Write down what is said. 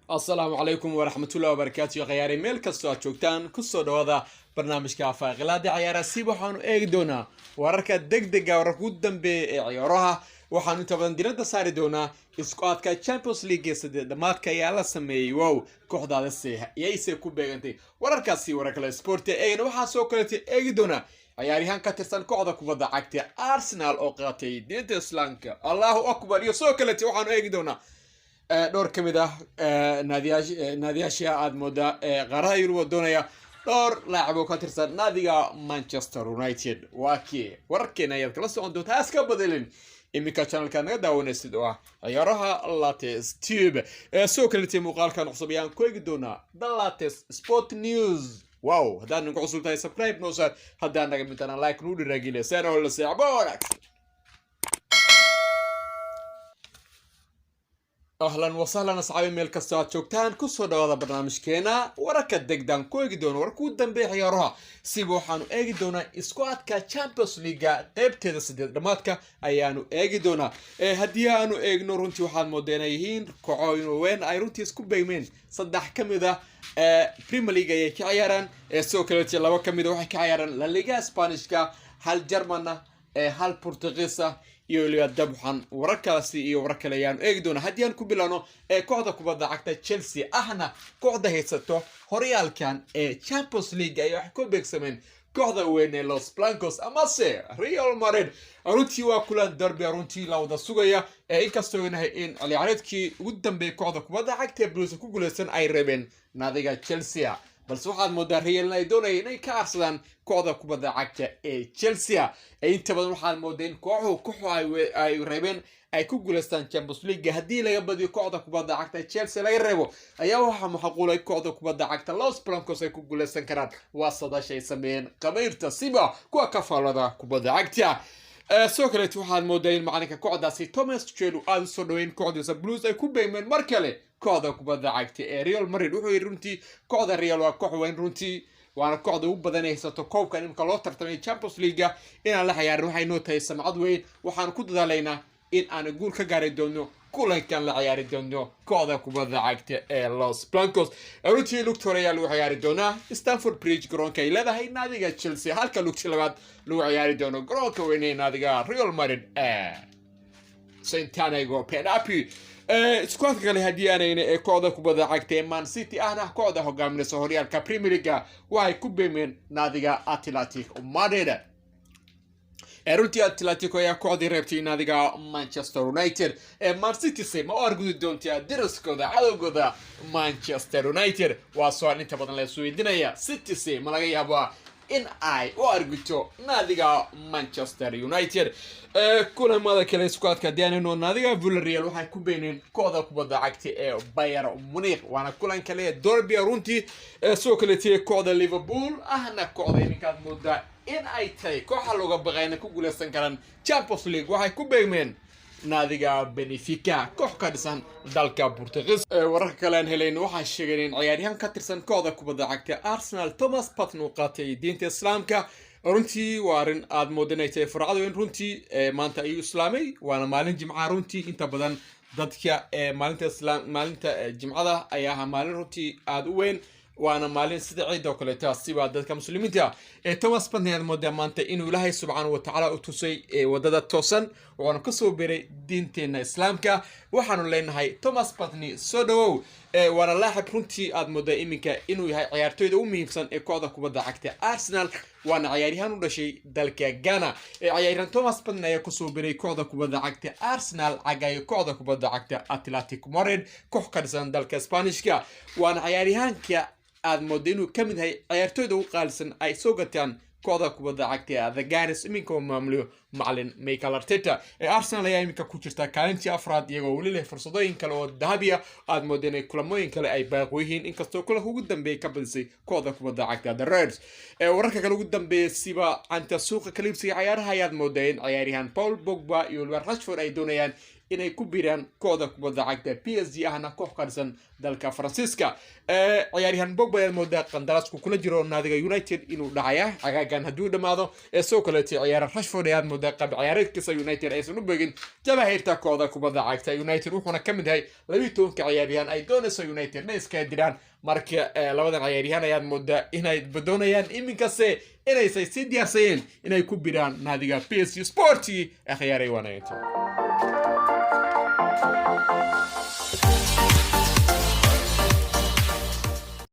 Asalaamu calaykum waraxmatullahi wabarakaatu, khiyaari meel kastoo aad joogtaan, kusoo dhawaada barnaamijka faaqilaada ciyaaraha. Si waxaanu eegi doonaa wararka degdega, wararka ugu dambeeya ee ciyaaraha. Waxaanu inta badan diradda saari doonaa isku aadka Champions League ee saddex dhamaadka ayaa la sameeyey. Wow, kooxdaadase yayse ku beegantay? Wararkaasi, warar kale sport eegana. Waxaa soo kaleetay eegi doonaa ciyaaryahaan ka tirsan kooxda kubadda cagta Arsenal oo qaatay diinta Islaamka, Allahu akbar. Iyo soo kaleetay waxaanu eegi doonaa dhowr ka mid ah naadiyaasha aad moodaa qaaraha Yurub oo doonaya dhowr laacib oo ka tirsan naadiga Manchester United. Waa kii wararkeena ayaad kala socon doontaa. Iska badelin iminka channelka naga daawanaysid oo ah Ciyaaraha Latest Tube. Sidoo kaleetay muuqaalkan cusub ayaan ku eegi doonaa the latest sport news. Wow, haddaad nagu cusub tahay, subscribe noo saar. Haddaad naga midtana, like nuu dhiraageliya seen oo la seexbo wanaagsan. Ahlan wasahlan asxaabi, meel kastoo aad joogtaan, kusoo dhawaada barnaamijkeena wararka degdan ku eegi doono wararka ugu dambeeya ciyaaraha. Siba waxaanu eegi doonaa isku adka Champions Leaguega qeybteeda sideed dhamaadka ayaanu eegi doonaa. Haddii aanu eegno, runtii waxaad moodaa inay yihiin kooxooyin waaweyn ay runtii isku beegmeen. Saddex ka mid ah Premier League ayay ka ciyaaraan, sidoo kaleete laba ka mid a waxay ka ciyaaraan La Liga Spanishka, hal Germana, hal Portugiisa iyo weliba dabxan. Wararkaasi iyo warar kale ayaanu eegi doonaa. Haddii aan ku bilowno, ee kooxda kubadda cagta Chelsea, ahna kooxda haysato horyaalkan ee Champions League, ay wax ku beegsameen kooxda weyn ee Los Blancos amase Real Madrid. Runtii waa kulan derby runtii la wada sugaya, ee inkastoo nahay in ciyaareedkii ugu dambeeyay kooxda kubadda cagta ee Blues ku guuleysan ay reebeen naadiga Chelsea, balse waxaad moodaa Real ay doonaya inay ka aarsadaan kooxda kubadda cagta ee Chelsea. Inta badan waxaad moodaa in kooxuhu kooxu ay reebeen ay ku guuleystaan Champions League. Haddii laga badiyo kooxda kubadda cagta Chelsea laga reebo, ayaa waxaa macquulay kooxda kubadda cagta Los Blancos ay ku guuleysan karaan. Waa sadasha ay sameeyeen qabiirta siba kuwa ka faallada kubadda cagta. Sidoo kaleet waxaad moodaa in macalinka kooxdaasi Thomas Tuchel uu aada usoo dhaweyn kooxdiisa Blues ay ku beegmeen mar kale kooxda kubadda cagta ee Real Madrid. Wuxuu yidhi runtii kooxda Real waa koox weyn runtii, waana kooxda ugu badan ay haysato koobkan imika loo tartamay Champions Leaguea. Inaan la ciyaarin waxay noo tahay samcad weyn. Waxaan ku dadaalaynaa in aan guul ka gaari doono kulankan la ciyaari doono kooxda kubadda cagta ee Los Blancos. Runtii lugta hore ayaa lagu ciyaari doonaa Stamford Bridge, garoonka ay leedahay naadiga Chelsea, halka lugta labaad lagu ciyaari doono garoonka weyn ee naadiga Real Madrid ee Santiago Bernabeu. Iskuadka kale haddii aanayna ee kooxda kubadda cagta ee Man City, ahna kooxda hogaaminaysa horyaalka Premier League, waxay ku beemeen naadiga Athletic Madrid. Runtii Atletico ayaa kooxdii reebtay naadiga Manchester United. Man City se ma u argudi doontaa daraskooda, cadowgooda Manchester United? Waa su-aal inta badan la isweydiinaya. City se ma laga yaabaa in ay u arguto naadiga Manchester United? Kulamada kale isku adka haddii aanayno, naadiga Villarreal waxay ku beeneen kooxda kubadda cagta ee Bayern Munich, waana kulan kale derby runtii. Sidoo kaleete kooxda Liverpool, ahna kooxda iminkaad moodaa in ay tahay kooxa looga baqayna ku guuleysan karaan Champions League, waxay ku beegmeen naadiga Benfica, koox ka dhisan dalka Portugiis. Wararka kale aan helayn waxaa sheegeen in ciyaaryahan ka tirsan kooxda kubadda cagta Arsenal Thomas Partey uu qaatay diinta Islaamka. Runtii waa arrin aad mooda inay tahay farcad weyn. Runtii maanta ayuu islaamay, waana maalin Jimcaha. Runtii inta badan dadka maalinta islaam, maalinta Jimcada ayaa ahaa maalin runtii aada u weyn, waana maalin sida ciida oo kaleeto siba dadka Muslimiinta. Ee Thomas Partey aad moodaa maanta inuu Ilaahay subxaana wa tacaala u tusay wadada toosan, wuxuuna kasoo biray diinteena Islaamka. Waxaanu leenahay, Thomas Partey, soo dhawow. Waana laaxib runtii aad moodaa iminka inuu yahay ciyaartoyda ugu muhiimsan ee kooxda kubadda cagta Arsenal, waana ciyaaryahan u dhashay dalka Ghana. Ciyaaryahan Thomas Partey ayaa kusoo biray kooxda kubadda cagta Arsenal cagayo kooxda kubadda cagta Athletic Madrid, koox ka dhisan dalka Spanishka, waana ciyaaryahanka aad mooda inuu ka mid yahay ciyaartoyda ugu qaalisan ay soo gataan kooxda kubadda cagta The Gunners iminka uu maamuliyo macalin Mikel Arteta. Ee Arsenal ayaa iminka ku jirta kaalintii afraad, iyagoo weli leh fursadooyin kale oo dahabi ah. Aad mooda inay kulamooyin kale ay baaqo yihiin, inkastoo kulanka ugu dambeeyay ka badisay kooxda kubadda cagta The Reds. Ee wararka kale ugu dambeeya siba canta suuqa kala iibsiga ciyaaraha ayaad moodaa in ciyaaryahan Paul Pogba iyo weliba Rashford ay doonayaan inay ku biiraan kooxda kubadda cagta PSG, ahna koox qarsan dalka Faransiiska. Ciyaaryahan Pogba ayaad moodaa qandaraasku kula jiro naadiga United inuu dhacaya cagaagan haddii uu dhammaado. Ee sidoo kaleeto ciyaara Rashford ayaad moodaa qaab ciyaareedkiisa United aysan u begin jamaahirta kooxda kubadda cagta United, wuxuuna ka mid yahay 12-ka ciyaaryahan ay doonayso United na iskaga diraan. Marka labadan ciyaaryahan ayaad moodaa inay doonayaan iminkase inaysay sii diyaarsayeen inay ku biraan naadiga PSG Sport ee khiyaaray wanaagto.